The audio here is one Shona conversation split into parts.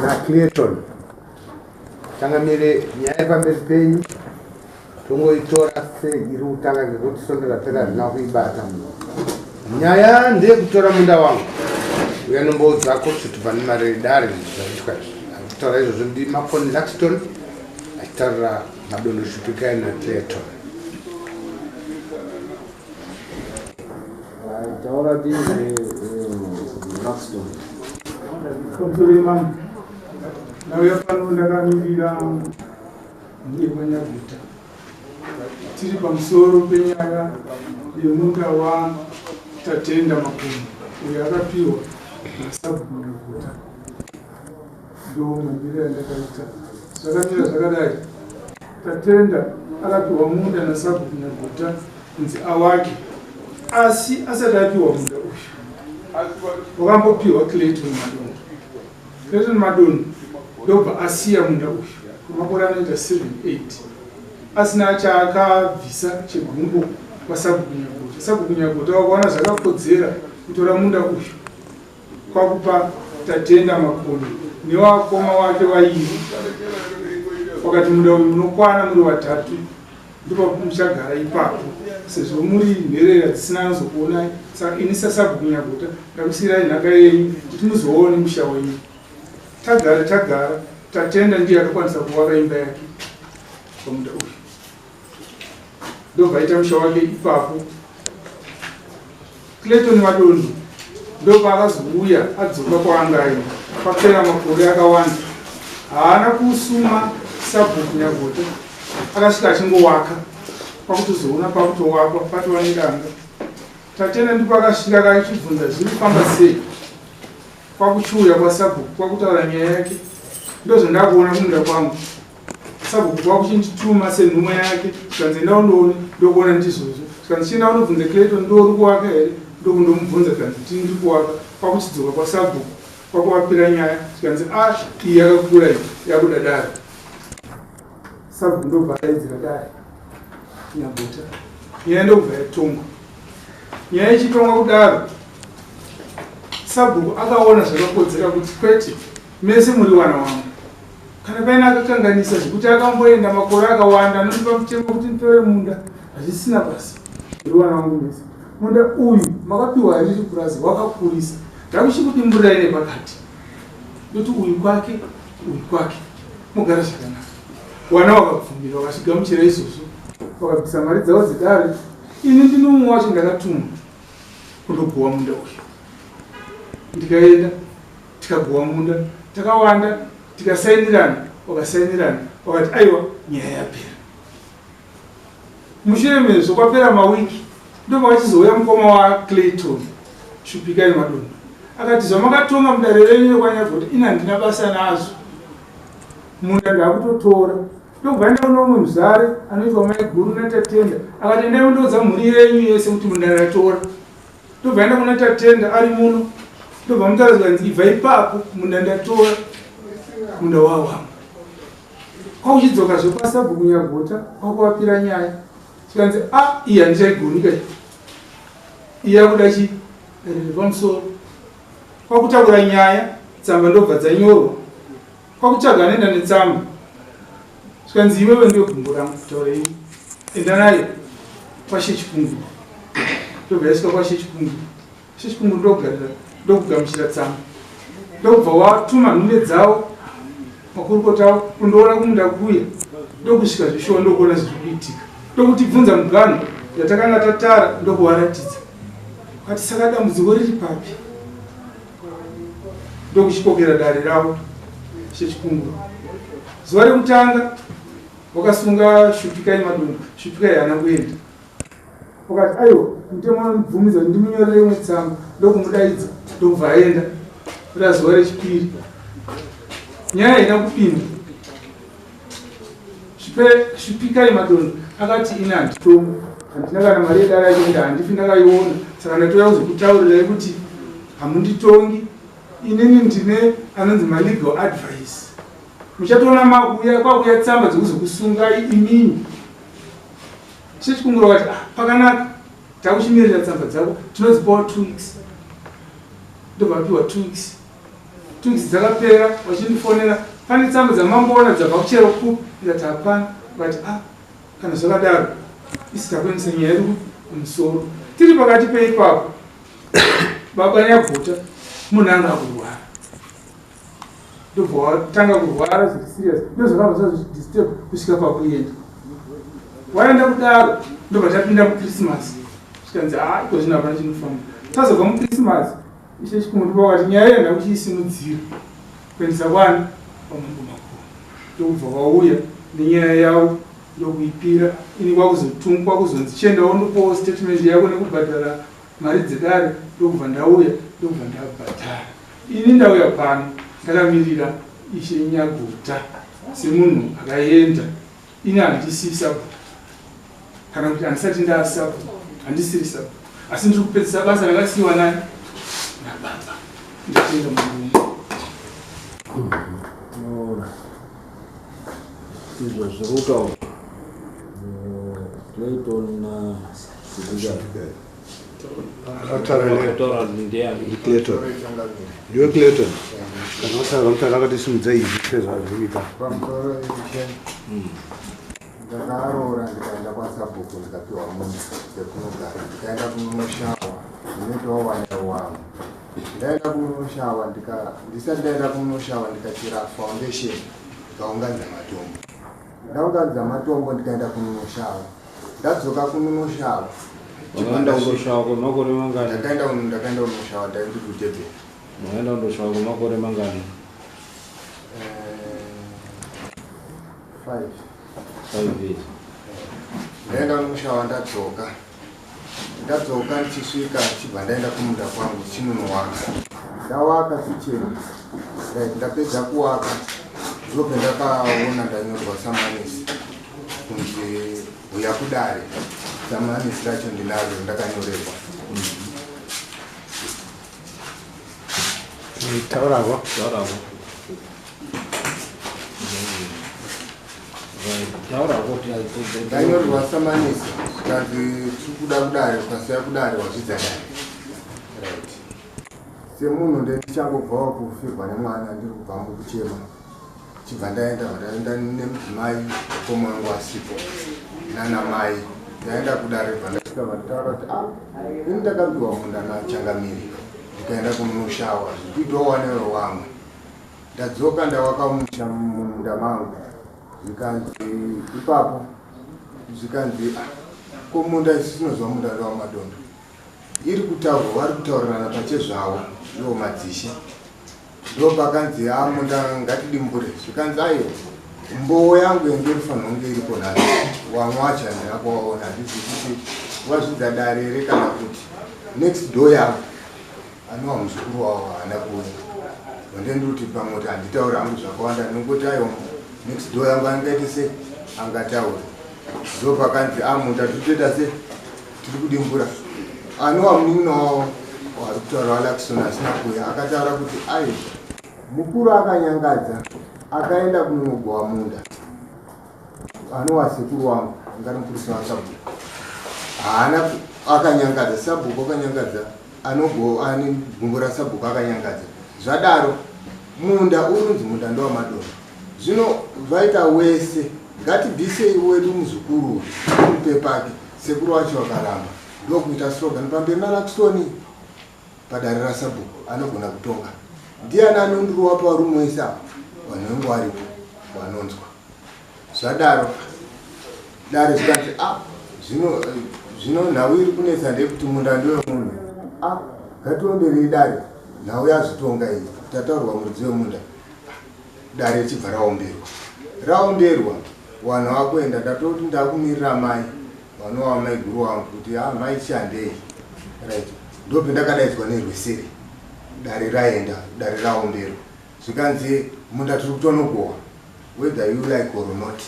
naClayton. Changamire, nyaya iri pamberi penyu tongoitora seiri kutanga ngekuti svondo rapera harina kuibata. Nyaya ndeyekutora munda wangu uya nomboudza kuti tibva nemari dare zvaitwa izvi. Ari kutaura izvozvo ndiMakoni Laxton achitaurira Madondo Shupikai naClayton. Taura ndizve Laxton. Pamusoro yemambo, ndauya pano ndakamirira mhuri yekwaNyaguta. Tiri pamusoro penyaya yemunda waTatenda Makumbo uyo akapiwa nasabhuku Nyaguta. Ndo mamiriro andakaita. Zvakamira zvakadai. Tatenda akapiwa munda nasabhuku Nyaguta kunzi awake asi asati apiwa munda uyu wakambopiwa Clayton Madondo. Clayton Madondo ndobva asiya munda uyu kwemakore anoita 7 8 asina chaakabvisa chegumbo kwasabhuku Nyaguta. Sabhuku Nyaguta wakaona zvakakodzera kutora munda uyu kwakupa Tatenda Makoni newakoma wake wairi, wakati munda uyu munokwana muri watatu ndipo muchagara ipapo sezvo muri nherera dzisina anozokuonai. Saka ini sasabhuku Nyaguta ndakusiyirai nhaka yenyu kuti muzoone musha wenyu. Tagara tagara, Tatenda ndiye akakwanisa kuvaka imba yake pamunda uyu, ndobva aita musha wake ipapo. Clayton Madondo ndopaakazouya adzoka kwaanga aenda papera makore akawanda. Haana kusuma sabhuku Nyagota, akasvika achingowaka kwakutozoona pakutowakwa patova nedanga. Tatenda ndipo akasvika akachibvunza zviri kufamba sei, kwakuchiuya kwasabhuku kwakutaura nyaya yake. Ndozvandakuona kumunda kwangu, sabhuku kwakuchindituma senhumwa yake, zvikanzi enda undoone. Ndokuona ndizvozvo, zvikanzi chienda unobvunze Clayton ndouri kuwaka here. Ndokundomubvunza, zvikanzi tini ndiri kuwaka. Kwakuchidzoka kwasabhuku kwakuvapira nyaya, zvikanzi a iyi yakakura iyi yakuda dare. Sabhuku ndobva adaidzira dare Nyaguta, nyaya ndokubva yatongwa. Nyaya ichitongwa kudaro, sabhuku akaona zvakakodzera kuti kwete, mese muri wana wangu, kana paine akakanganisa zvekuti akamboenda makore akawanda anondipa mutemo kuti nditore munda hazvisina basa, muri wana wangu mese. Munda uyu makapiwa riri purazi wakakurisa, ndakuchikudimburirai nepakati, ndoti uyu kwake uyu kwake, mugara zvakanaka. Wana wakabvumira wakachigamuchira izvozvo, wakabvisa mari dzavo dzedare. Ini ndini umwe wacho ndakatumwa kundogowa munda uyu, ndikaenda tikagowa munda takawanda, tikasainirana, wakasainirana wakati aiwa nyaya yapera. Mushure mezvo kwapera mawiki ndopakachizouya mukoma waClayton Shupikai Madondo akati zvamakatonga mudare renyu rekwaNyagota ini handina basa nazvo, munda ndakutotora. Ndokubva ndaona umwe muzvare anoitwa maiguru naTatenda akati endai mundoudza mhuri yenyu yese kuti munda ndatora. Ndobva enda kuna Tatenda ari muno, ndobva mutaura zvikanzi ibva ipapo munda ndatora, munda wawangu. Kwakuchidzokazve kwasabhuku Nyagota kwakuvapira nyaya, zvikanzi a iyi handichaigoni kai, iyi yakuda chi riri pamusoro. Kwakutakura nyaya, tsamba ndobva dzanyorwa, kwakutsvaga anoenda netsamba, zvikanzi iwewe ndiyo gumbo rangu kutaura ini, enda nayo kwashe Chikungu. Ndobva yasvika kwashe Chikungu, She Chikungu ndokugarira ndokugamuchira tsamba, ndokubva watuma nhume dzavo makurukota avo kundoona kumunda kuya. Ndokusvika zvishuwa ndokuona zviri kuitika, ndokutibvunza muganho yatakanga tatara, ndokuvaratidza kati saka dambudziko riri papi. Ndokuchikokera dare ravo She Chikungu. Zuva rekutanga wakasunga Shupikai Madondo, Shupikai haana kuenda, wakati aiwa mutemo unondibvumidza kuti ndimunyorere imwe tsamba, ndokumudaidza ndokubva aenda. Ra zuva rechipiri nyaya haina kupinda. Shupikai Madondo akati ini handitongo, handina kana mari yedare yacho kuti handifi ndakaiona, saka ndatouya kuzokutaurirai kuti hamunditongi inini, ndine anonzi malegal advice, muchatoona makuya kwakuya tsamba dzekuzokusungai imini. Chechikunguro vakati ah, pakanaka, takuchimirira tsamba dzako, tinodzipawo 2 weeks. Ndobva vapiwa 2 weeks. 2 weeks dzakapera, vachindifonera, "Pane tsamba dzamamboona dzabva kuchero kupi?" Ndikati, "Hapana." Vakati, "Ah, kana zvakadaro, isi takuendesa nyaya yedu kumusoro." Tiri pakati peipapo, baba Nyagota munhu anga akurwara, ndobva watanga kurwara zviri serious. Ndo zvakabva zvazvidisturb kusvika pakuenda. Waenda kudaro, ndobva tapinda muChristmas, zvikanzi, "Ha, iko zvino hapana chinofamba." Tazobva muChristmas, ishe Chikumuripa wakati nyaya yenda kuchiisimudzira kuendesa kwani pamambo makuru. Ndokubva wauya nenyaya yavo, ndokuipira ini, kwakuzotungwa, kwakuzonzi, "Chiendawo ndopawo statement yako nekubhadhara mari dzedare." Ndokubva ndauya, ndokubva ndabhadhara. Ini ndauya pano ndakamirira ishe Nyagota semunhu akaenda. Ini handisi sabhuku, kana kuti handisati ndasabhuku, handisiri sabhuku, asi ndiri kupedzisa basa rakasiyiwa nani nababa. Ndatenda murume. Ona. Izvo zviri kutaura Clayton na Shupikai. Akataura. Ndiani? Clayton, ndiwe Clayton. Kana wataura, mutaura akati simudza izvi sezvazvikuita. Pamusoro, ishe. Ndakaroora, ndikaenda kwasabhuku, ndikapiwa munda pekunogara. Ndikaenda kunoshawa, ndinoitawo vana wangu. Ndaenda kunoshawa, ndisati ndaenda kunoshawa, ndikachera foundation, ndikaunganidza matombo. Ndaunganidza matombo, ndikaenda kunonoshawa. Ndadzoka kunonoshawa, Wakaenda kundoshawa kwemakore mangani? Ndakaenda kunoshawa, ndaindi kuDurban. Wakaenda kundoshawa kwemakore mangani? 5. 5 years. Ndaenda kunoshawa, ndadzoka. Ndadzoka, ndichisvika, ndichibva ndaenda kumunda kwangu, ndichinonowaka. Ndawaka kicheni, right. Ndapedza kuwaka, ndobve ndakaona ndanyorwa samanisi kunzi huya kudare. Samanisi racho ndinaro, ndakanyorerwa. Taurako. Taurako. Right. Taurako. Ndanyorerwa samanisi, zvikanzi tiri kuda kudare, ukasauya kudare wazvidza dare, right. Semunhu ndendichangobvawo kufirwa nemwana, ndiri kubva mukuchema, chibva ndaenda. Ndaenda nemudzimai, mukoma wangu asipo, nana mai. Ndaenda kudare, bva ndasvika, vanditaura kuti, "A, ini ndakapiwa munda nachangamiri, ndikaenda kunoshawa, zvikuitawo wanewe wamwe. Ndadzoka, ndawaka musha mumunda mangu." Zvikanzi ipapo, zvikanzi, "Ah, ko munda isi tinozwa munda ndewaMadondo." Iri kutaurwa, vari kutaurirana pachezvavo, ndo madzishe. Ndo pakanzi, "A, munda ngatidimbure." Zvikanzi, "Aiwa, mbowo yangu yenge irifanira kunge iripo nhasi, wamwe wacho handina kuwaona. Handizi kuti wazvidza dare here kana kuti next door yangu anova muzukuru wavo haana kuuya." Ndendiri kuti pamwe kuti handitauri hangu zvakawanda, nongoti, "Aiwa, next door yangu angaite sei, angataura." Ndo pakanzi, "A, munda tiri kutoita sei, tiri kudimbura." Anova munin'ina wavo wari kutaura, waLakson, asina kuuya, akataura kuti, "Ai, mukuru akanyangadza, akaenda kunogowa munda." Anova sekuru wangu, angari mupurisa wasabhuku, haana akanyangadza sabhuku, akanyangadza ane gumbo rasabhuku, akanyangadza. Zvadaro, munda urunzi munda ndowaMadondo. Zvino vaita wese, ngatibvisei wedu muzukuru umupe pake. Sekuru wacho vakaramba, ndokuita slogan pamberi naLakisoni padare rasabhuku, "Anogona kutonga ndiani? Anondirowa parumu wese apa, vanhu vengu varipo vanonzwa." Zvadaro, dare zvikanzi, "A, zvino nhau iri kunetsa ndeyekuti munda ndewemunhu. A, ngatiomberei dare, nhau yazvitonga iyi, tataurwa muridzi wemunda." Dare richibva raomberwa. Raomberwa, vanhu vakuenda. Ndatoti ndakumirira mai vanova mai guru wangu kuti, "A, mai, chandei." Right, ndobve ndakadaidzwa nerweseri, dare raenda, dare raomberwa. Zvikanzi, "Munda tiri kutonogohwa, whether you like or not,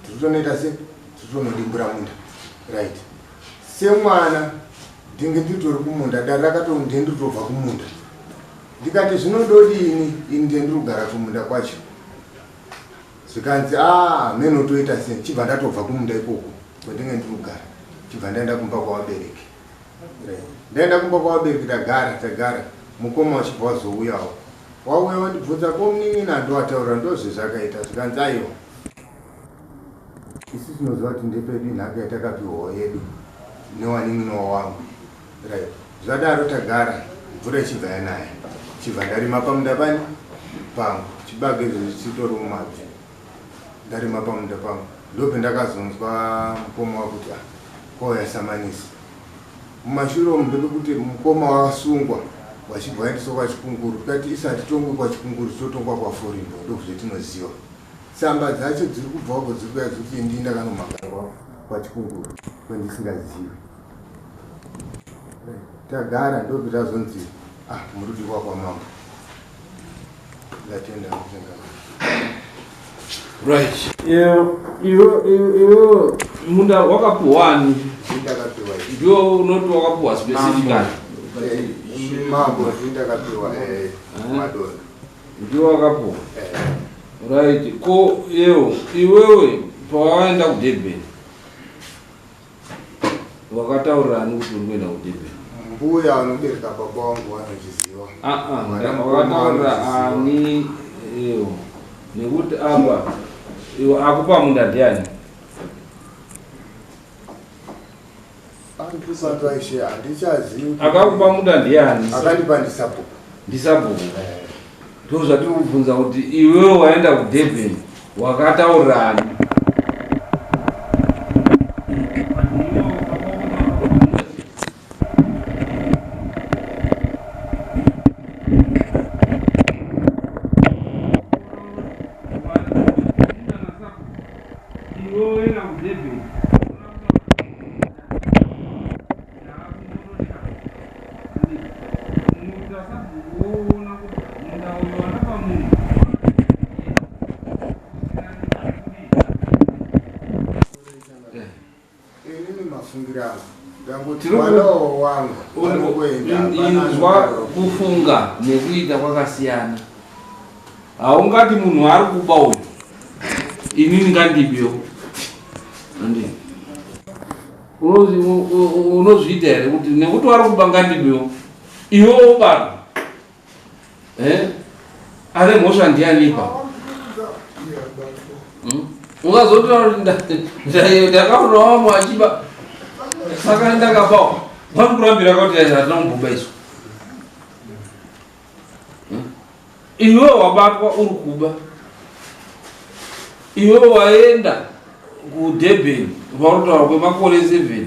tiri kutonoita se tiri kutonodimbura munda." Right, semwana ndinge nditori kumunda, dare rakato ndenditobva kumunda. Ndikati, "Zvinododini? Ini ndendiri kugara kumunda kwacho." Zvikanzi, "A, menotoita sei." Chibva ndatobva kumunda ikoko kwendinge ndiri kugara, chibva ndaenda kumba kwavabereki. Ndaenda kumba kwavabereki, tagara, tagara, mukoma wachibva wazouyawo. Wauya wandibvunza ko munin'ina ndowataura ndozvezvakaita zvikanzi aiwa. Isu tinoziva kuti ndepedu inhaka yatakapiwawo yedu newanin'ina wangu. Right. Zvadaro tagara mvura ichibva yanaya. Chibva ndarima pamunda pani pangu. Chibage izvo chitori mumabvi. Ndarima pamunda pangu. Ndopendakazonzwa mukoma wakuti ah kwauya samanisi. Mumashure umu ndepekuti mukoma wakasungwa wachibva waendeswa kwaChikunguru. Tikati isu hatitongwi kwaChikunguru totongwa kwaForingo ndokuzvetinoziva. Tsamba dzacho dziri kubva uko dziri kuya dziri kuti ndini ndakanomhangara kwaChikunguru kwendisingazivi. Tagara ndopetazonzi ah muri kudiwa kwamambo. Ndatenda mutenga. Right. Iwe munda wakapuwa ani? Ndakapiwa. Ndiwo unoti wakapuwa specifically. Mambo ndakapiwa Madonna. Ndiwo wakapuwa. Right. Ko yewo iwewe pawakaenda kuDurban wakataurira ani kuti uri kuenda kuDurban? Mbuya vanobereka baba vangu vanochiziva. Wakataurira ani yewo nekuti apa iwe akupa munda ndiani? Andipaishe handichazivi. Akakupa munda ndiani? Akandipa ndisabhuku. Ndisabhuku. Ndozvatiri kubvunza kuti iwewe waenda kuDurban wakataurira ani? Inzwa kufunga nekuita kwakasiyana. Haungati munhu ari kuba uyu inini ngandibewo. Unozviita here kuti nekuti wari kuba ngandibewo iwe wobatwa? Ane mhosva ndiani ipapo? Ungazotaura kuti ndakaona vamwe achiba saka ndakabawo. Vanokurambira kuti hatina kumboba isu. Iwe wabatwa uri kuba. Iwe waenda kuDurban varotaura kwemakore 7.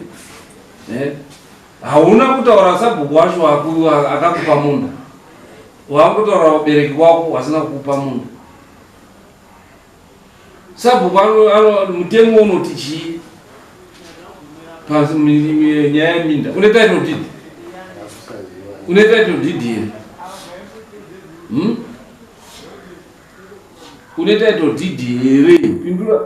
Hauna kutaura sabhuku wacho akakupa munda. Wakutotaura vabereki wako wasina kukupa munda. Sabhuku mutemo unoti chii? Pasi nyaya yeminda. Une title deed? Une title deed here? Une title deed here? Pindura.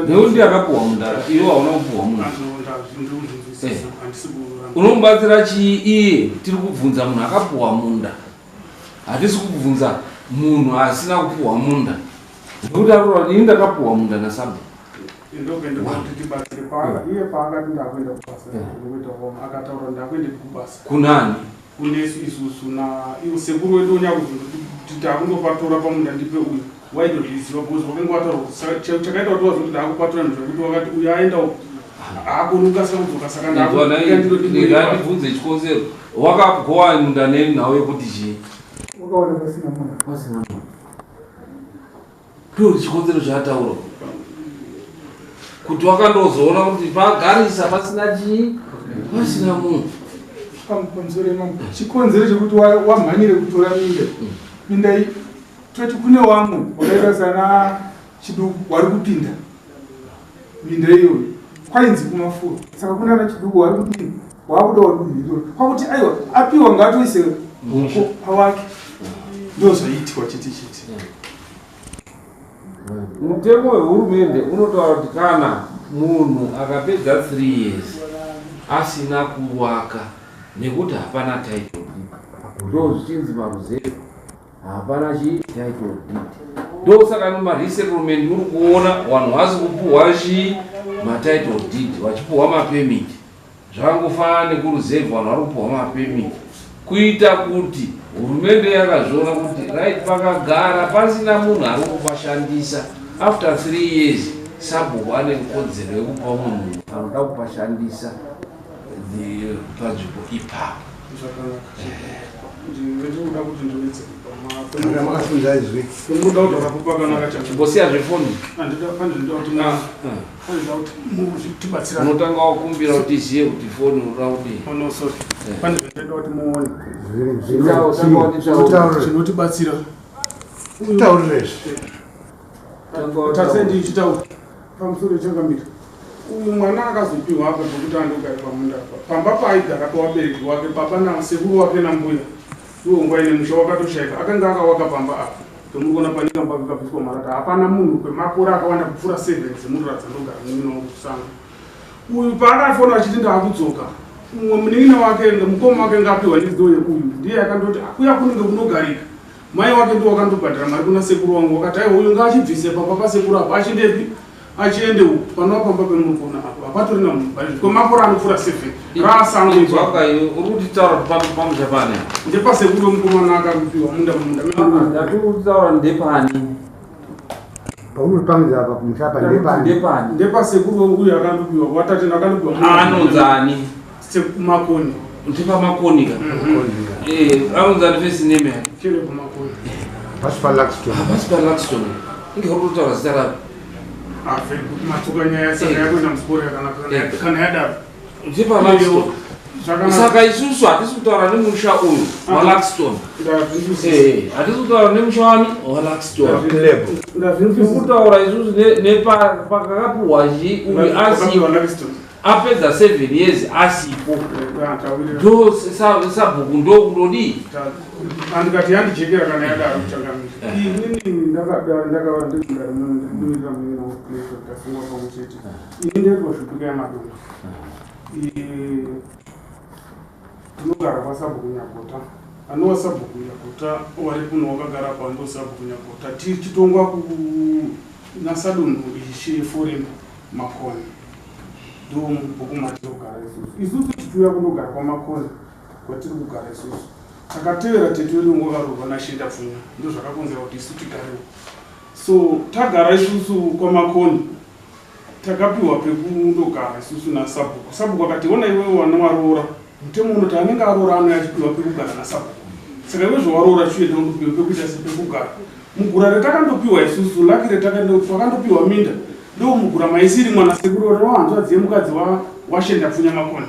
Nekuti akapuwa munda iwe hauna kupuwa munda. Unomubatsira chii iye? Tiri kubvunza munhu akapuwa munda, hatisi kubvunza munhu asina kupuwa munda. Nekuti arora ini ndakapuwa munda nasabhuku. Iye paakati ndakuenda kubasa ndikuita koma akataura ndakuenda kubasa kunani? Kunesu isusu na iwo sekuru wedu onyakubvunza kuti takundopatora pamunda ndipe uyu waitozviziva because wakanga wataura chakaita kuti wazoti ndakupatora ndezvekuti wakati uyu aenda uku haakoni kukasika kudzoka saka ndakundibvunze chikonzero wakagowa munda nenhau yekuti chii? Wakaona pasina munhu. Pasina munhu. Ndo chikonzero chaataura kuti wakandozoona kuti pagarisa pasina chii? Pasina munhu. Chikonzero chekuti wamhanyire kutora minda. Minda iyi toti kune wamwe wakaita sana Chiduku wari kupinda minda iyoyo kwainzi kumafuro saka kuna ana Chiduku wari kupinda waakuda wari kuhitora kwakuti aiwa apiwa ngaatoise ruoko pawake ndo zvaiitwa chete chete. Mutemo wehurumende unotaura kuti kana munhu akapedza 3 years asina kuwaka nekuti hapana title deed ndo zvichinzi maruzevha. Hapana chi title deed. Ndosaka nemaresettlement uri kuona vanhu vasi kupuhwa chi matitle deed, vachipuhwa mapermit. Zvakangofanana nekuruzevha, vanhu vari kupuhwa mapermit kuita kuti hurumende yakazviona kuti right, pakagara pasina munhu ari kupashandisa after 3 years, sabhuku ane kodzero yekupa umwe munhu anoda kupashandisa panzvimbo ipapo. Zvakanaka, ndinoda kuti ndiwedzere. Kana makasunza izwi. Ndinoda kuti rapo pakanaka chacho. Chimbosiya zvefoni. Pandinoda kuti mutibatsirane. Unotanga wakumbira kuti iziye kuti foni unoda kudii. Oh, no, sorry, pane zvandinoda kuti muone. Taurire. Chinotibatsira. Taurire. Tarise, ndichitaura pamusoro changamira. Uyu mwana akazopiwa apa pekuti andogara pamunda apa, pamba paaigara pavabereki wake, baba nasekuru wake nambuya. Iwo nguva ine musha wakatoshayika, akanga akawaka pamba apa pemuri kuona pane kamba kakabviswa marata. Hapana munhu kwemakore akawanda kupfuura 7 dzemuratidza ndogara munin'ina wangu kusango. Uyu paakafona achiti ndaakudzoka, mumwe munin'ina wake, mukoma wake ngapiwa nezido yeuyu, ndiye akandoti akuya kunenge kunogarika. Mai wake ndiwo wakandobhadhara mari kuna sekuru wangu, wakati aiwa, uyu ngaachibvise pamba pasekuru apo, achindepi, achiende uku panova pamba pemuri kuona apo. Hapatorina munhu bhadhari kwemakore anopfuura 7, raasango ipapo. Inzwaka, uri kutitaura kuti pamusha pane? Ndepasekuru wemukomana akapiwa munda mumunda. Ndatiri kutaura ndepani? Pauri pamudza apa, kumusha apa ndepani? Ndepani? Ndepasekuru uyu akandopiwa watatenda, akandopiwa munda. Anonzani? Makoni. Ndepamakonika. Anonzani first name yake? Caleb Makoni. Pasi paLaxton. Pasi paLaxton, inge uri kutaura zita rapi? Ah, very good, matsuka nyaya saka yakuenda musiporo yakanaka kana yadaro. NdepaLaxton. Zvakanaka. Saka isusu hatisi kutaura nemusha uyu waLaxton. Ndazvinzwisisa. Hatisi kutaura nemusha wani waLaxton. Club. Ndazvinzwisisa. Kutaura isusu nepakakapuhwa chi uyu asipo. Akapiwa Laxton. Apedza 7 years asipo. Tawirira. Ndo sabhuku ndokundodii? Andikati yandijekera kana yadaro kuchangamira. Inini ndakadaro, ndakava ndigara ndinomirira munin'ina wangu, tasungwa pamwe chete. Ini ndaitwa Zvipika yaMadongo, ndinogara kwasabhuku Nyagota, anova sabhuku Nyagota wari kuno wakagara pa ndo sabhuku Nyagota. Tichitongwa nasadunhu Ishe Foreign Makoni, ndo mubhuku matinogara isusu. Isusu tichiuya kundogara kwaMakoni kwatiri kugara isusu, takatevera tete wedu wakaroorwa naShenda Pfunya, ndo zvakakonzera kuti isu tigarewo. So tagara isusu kwaMakoni, takapiwa pekundogara isusu nasabhuku. Sabhuku akati, ona iwewe wana waroora, mutemo unoti anenge aroora anouya achipiwa pekugara nasabhuku, saka iwe zvawaroora chienda undopiwa pekuita sepekugara. Mugura retakandopiwa isusu, laki retakandopiwa minda ndo mugura maisiri mwana sekuru rewahanzvadzi yemukadzi waShenda Pfunya Makoni,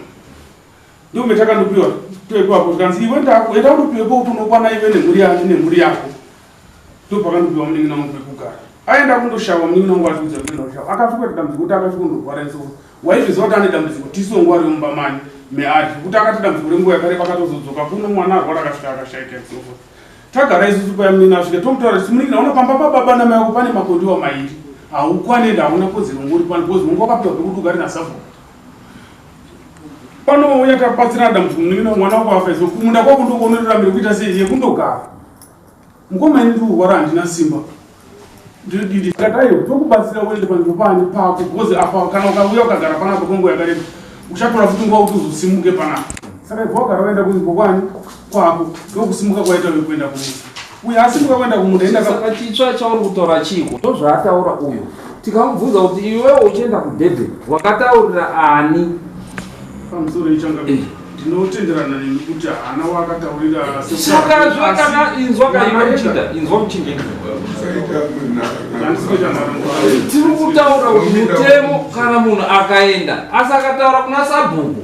ndo metakandopiwa toipapo. Tikanzi iwe enda undopiwe pokuti unokwana iwe nemhuri yako nemhuri yako. Ndo pakandopiwa munin'ina wangu pekugara. Aenda kundoshawa munin'ina wangu, achiudza kuenda kushawa, akasvika kuti dambudziko kuti akasvika kundorwara nesoro. Waizviziva kuti ane dambudziko tisongwa remumba mani meari, kuti akati dambudziko renguva yakareba, akatozodzoka kuno mwana arwara, akasvika akashaika and so forth. Tagara isusu paya, munin'ina asvika, tomutaura kuti munin'ina, una pamba pababa namai wako pane makondiwa mairi, haukwane ende hauna kodzero ngori pano, because unga wakapiwa pekuti ugare nasabhuku panouya tabatsirana dambudziko. Munin'ina, mwana wako afa izvo, kumunda kwako ndokuonorera kuita sei yekundogara. Mukoma, ini ndikurwara, handina simba, ndididi kadaiyo tokubatsira uende panzvimbo pani pako, because apa kana ukauya ukagara panapa kwenguva yakareba, uchatora futi nguva kuti uzosimuke panapa. Saka ibva wagara waenda kunzvimbo kwani kwako, ndokusimuka kwaita uyo kuenda kumunda. Uyo asimuka kuenda kumunda enda. Saka chitsva chauri kutaura chiko? Ndozvaataura uyo. Tikamubvunza kuti iwewe uchienda kuDurban wakataurira ani? Pamusoro ichangamira, ndinotenderana nemi kuti haana waakataurira. Saka zvakana, inzwa kaiwe muchinda, inzwa muchinda. Tiri kutaura kuti mutemo, kana munhu akaenda asi akataura kuna sabhuku,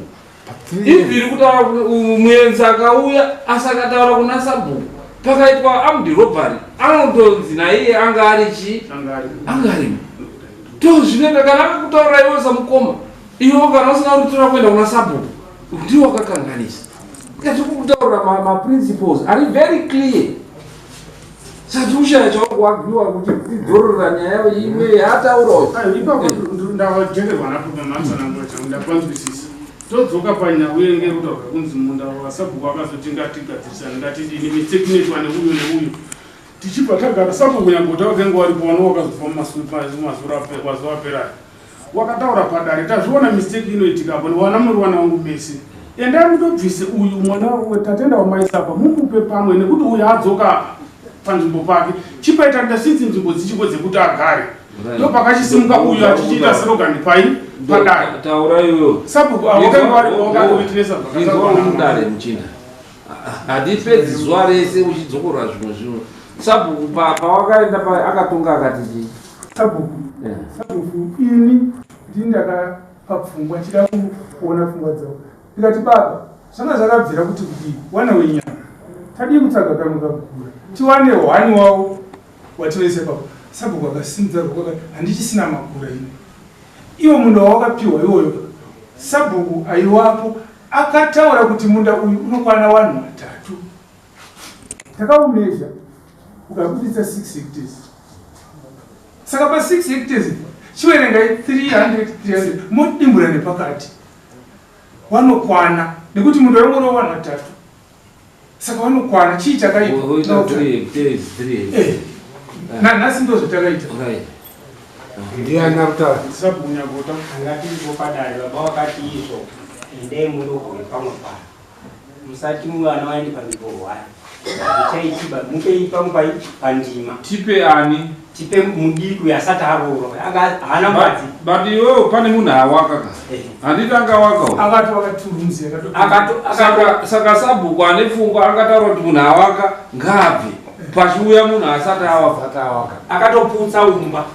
ibviri kutaura kuti muenzi akauya asi akataura kuna sabhuku, pakaitwa armed robbery, anotonzi naiye anga ari chii? Anga arimo. To zvinoita kana akakutaurira iwe samukoma, iwe kana usina kuritora kuenda kuna sabhuku, ndiwo wakakanganisa. Tikati kutaura maprinciples ari very clear, sati ushaya chawakuagiwa kuti tidzorora nyaya imwe yaataura. Ipapo ndajekerwa napo pamatsanangura changu, ndapanzwisisa. Todzoka panyau yenge kutaura kunzi munda wasabhuku akazoti ngatigadzirisane, ngatidini, mistake inoitwa neuyu neuyu. Tichibva tagara sabhuku Nyagota wakanga waripo wano wakazofa mazuva aperayo. Wakataura padare tazviona mistake inoitika apo wana muri wana wangu mese. Endai mutobvise uyu mwana Tatenda wamaisa apa mumupe pamwe nekuti uyu adzoka panzvimbo pake. Chipai Tatenda sinzi nzvimbo dzichiko dzekuti agare. Ndo pakachisimuka uyu achichiita slogan pai padare. Taura iwewe. Sabhuku avo wakanga waripo wakatowitnessa Inzwa mudare muchinda. Handipedzi zuva rese uchidzokorora zvimwe zvinhu. Sabhuku pawakaenda akatonga akati chii? Sabhuku. Sabhuku ini ndini ndakapa pfungwa ndichida kuona pfungwa dzavo. Ndikati baba, zvanga zvakabvira kuti kudii wana wenyama. Tadii kutsvaga kamwe kakukura. Tiwane hwani wavo watinoisa ipapo. Sabhuku akasimudza ruoko akati handichisina makura ini. Iwo munda wawakapiwa iwoyo sabhuku aiwapo akataura kuti munda uyu unokwana vanhu vatatu. Takaumezha ukabuditsa 6 hectares. Saka pa 6 hectares chiverengai 300 300 modimbura nepakati wanokwana nekuti munda waingorova vanhu vatatu saka vanokwana. Chii chakaipa? Woita 3 hectares, 3 hectares. Nanhasi ndo zvatakaita. Ndiani akutaura? Sabhuku Nyagota. Anga tiripo padare baba wakati izvo endai mundogowe pamwe pano. Musati mwana waende panzvimbo hwani. Hazvichaitiba mupei pamwe pai pandima. Tipe ani? Tipe mudiki uyu asati aroorwa. Anga haana mukadzi. But iwewe pane munhu awaka ka. Handiti angawaka uyu? Akati wakaturumzi Saka sabhuku ane pfungwa akataura kuti munhu awaka ngaabve. Pachiuya munhu asati awaka. Akatoputsa umba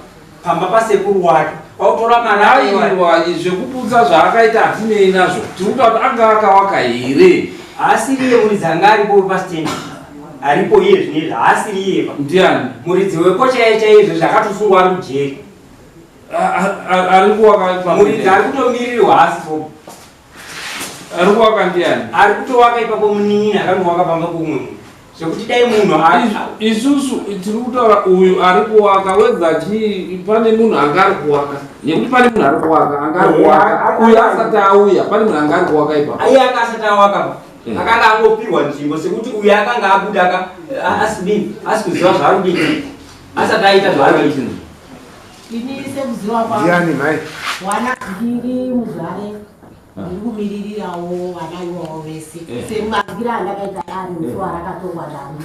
pamba pasekuru wake. Wautora mari Aiwa, zvekuputsa zvaakaita hatinei nazvo. Tiri kutaura kuti anga akawaka here? Haasiri iye muridzi anga aripo pastendi. Aripo iye zvinezvi haasiri iye pa. Ndiani? Muridzi wepo chaiye chaiye izvezvi akatosungwa ari kujeri. Ari kuwaka Muridzi ari kutomirirwa haasipo. Ari kuwaka ndiani? Ari kutowaka ipapo munin'ina akandowaka pamba poumwe munhu. Zvekuti dai munhu Isusu tiri kutaura uyu ari kuwaka wedza chii pane munhu anga ari kuwaka. Nekuti pane munhu ari kuwaka, anga ari kuwaka. Uyu asati auya, pane munhu anga ari kuwaka ipapo. Iye anga asati awaka. Akanga angopirwa nzvimbo sekuti uyu akanga abuda asidini, asi kuziva zvaari kuita. Asati aita zvaari kuita. Ini sekuziva kwangu. Ndiani mai? Wana ndiri muzvare. Ndiri kumiririrawo vana ivavo vese. Semazwiro andakaita dare musi warakatongwa dare.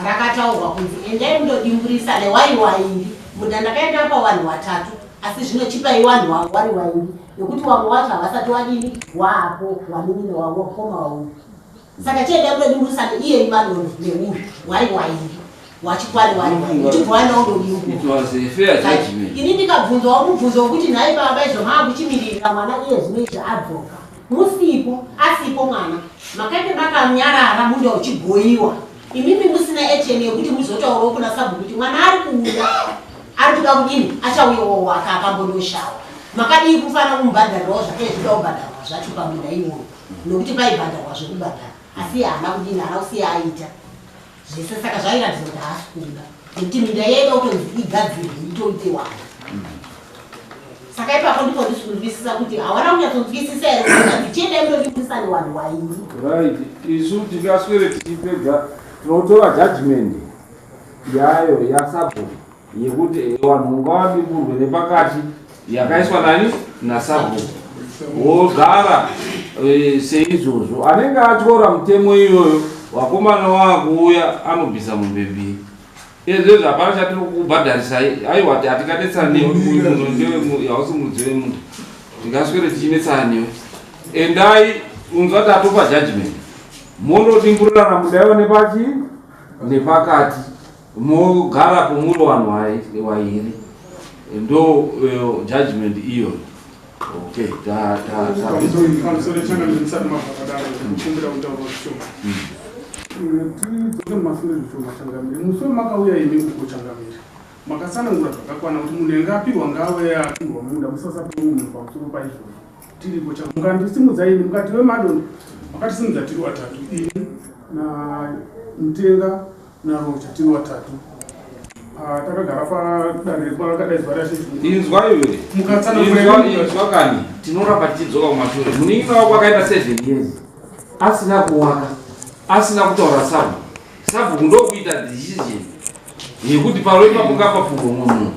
Rakataurwa kunzi endai mundodimburisa newai wairi. Munda ndakaenda pa vanhu vatatu asi zvino chipai vanhu vari vairi nekuti vamwe vacho havasati wadini waapo wanin'ina wavo wakoma wauyu. Saka chiendai mundodimburisa neiye Madondo neuyu wai wairi. Wachikwani wari wairi. Uchibva waenda wondodimbura. It was a fair judgment. Ini ndikabvunzwawo mubvunzo wekuti nhai baba izvo maakuchimiririra mwana iye zvino izvi adzoka. Musipo, asipo mwana. Makaite makanyarara munda uchigoyiwa. Imimi musina action yekuti muzotaurawo kuna sabhuku kuti mwana ari kuuya. Ari kuda kudini? Achauyawo waka akambondoshawa. Makadii kufana kumubhadharirawo zvake zvinoda kubhadharwa zvacho pamunda iwoyo. Nokuti paibhadharwa zvekubhadhara. Asi haana kudini, haana kusiya aita. Zvese saka zvairatidza kuti haasi kuda. Nekuti minda yaida kutonzi igadzirwe itoite wana. Saka ipapo ndipo ndisikunzwisisa kuti hawana kunyatsonzwisisa here kuti tichiendai mundodimburisane vanhu vairi. Right, isu tingaswere tichipedza tinotora judgment yayo yasabhuku yekuti vanhu ngavadimburwe nepakati yakaiswa nani nasabhuku wogara seizvozvo. Anenge atyora mutemo iyoyo vakomana waakuuya anobvisa mombe mbiri. Izvezvi hapana chatiri kukubhadharisai. Aiwa, hatinganetsana newe, uyu munhu ndewe hausi mudzi wemunhu. Tingaswere tichinetsana newe. Endai unzwa tatopa judgment. Mondodimburirana munda iwo nepachi nepakati. Mogara pomuri vanhu vairi. Ndo judgment iyoyo. Okay, ta ta ta. Pamusoro changamire musati mabva padare, ndikukumbira kutaura zvishoma. Tidzoke mumashure zvishoma changamire. Musi wemakauya imi uko changamire. Makatsanangura zvakakwana kuti munhu enge apirwa ngaauye apirwa munda musasapiwe munhu pamusoro paizvozvo. Tiripo changamire. Mukandisimudza ini mukati wemadondo makatisimudza tiri watatu ini na Mutenga naRocha tiri watatu. Takagara padare pakadaidzwa rashe. Inzwa iwe. Mukatsanangura Inzwa kani. Tinoramba tichidzoka kumashure. Munin'ina wako akaita 7 years. Asina kuwaka. Asina kutaura sabu. Sabhuku ndokuita decision yekuti paro ipapo ngapapfurwe umwe munhu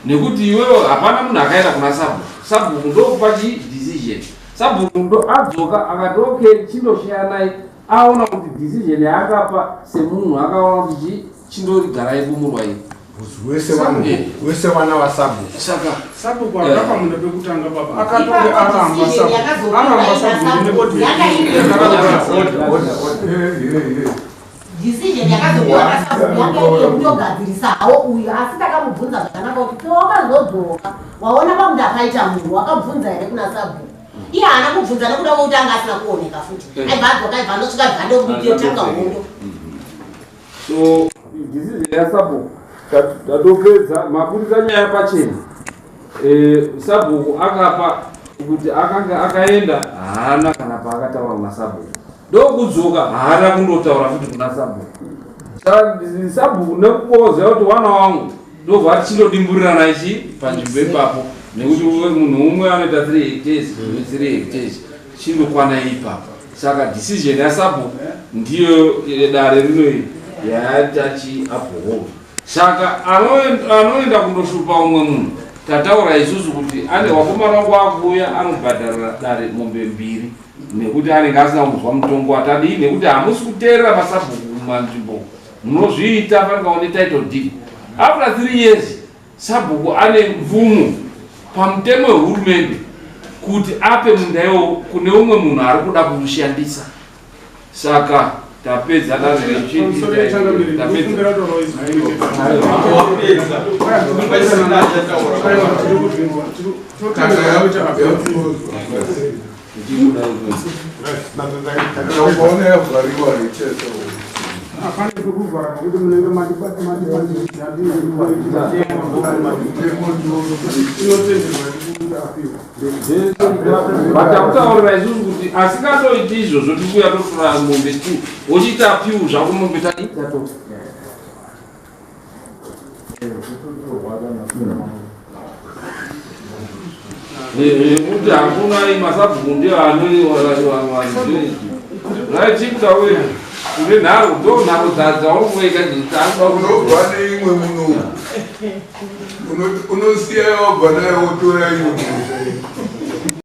nekuti iwewe hapana munhu akaenda kuna sabhuku. Sabhuku ndokupa chi decision. Sabhuku ndo adzoka akati okay, chindoshiyanai. Aona kuti decision yaakapa semunhu akaona kuti chi chindorigarai bumurwa iri. Wese wese wana wasabhuku. Saka sabhuku akapa munda pekutanga baba akatonge aramba sabhuku aramba sabhuku neodi Decision yakazopiwa nasabhuku yanga iri yekutogadzirisa hawo uyu, asi takamubvunza zvakanaka kuti pewakazodzoka waona pamunda paita munhu wakabvunza here kuna sabhuku. Iye haana kubvunza nekuda kwekuti anga asina kuoneka futi, aibva adzoka aibva andosvika bva ndokutanga hondo. So decision yasabhuku tatopedza mabudisa nyaya pachena. Sabhuku akapa kuti akanga akaenda haana kana paakataura kuna sabhuku, ndokudzoka haana kundotaura futi kuna sabhuku. Sabhuku nekukoziva kuti wana wangu ndobva tichindodimburirana ichi panzvimbo ipapo, nekuti munhu umwe anoita 3 hectares, 3 hectares chindokwana ipapo. Saka decision yasabhuku ndiyo dare rino iri yaitachi uphold. Saka anoenda kundoshupa umwe munhu, tataura isusu kuti ane wakomana wangu akuuya anobhadharira dare mombe mbiri nekuti anenge asina kunzwa mutongo atadii, nekuti hamusi kuteerera masabhuku mumanzvimbo munozviita fanika une title deed. After 3 years sabhuku ane mvumo pamutemo wehurumende kuti ape munda iwowo kune umwe munhu ari kuda kuushandisa. Saka tapedza dare rechiitapedza. Hapana pekuvhara nokuti munenge madipatinotenderwa kuti apiwa. Vatakutaurira isusu kuti asingatoiti izvozvo tikuuya totora mombe tu wochiita piu zvako mombe tadi tato. Nekuti hakuna masabhuku ndio anoraitikuda une nharo ndo nharo dzauri kuweka. Unobva neimwe muno, unosiya wabva nayo wotora imwe muno.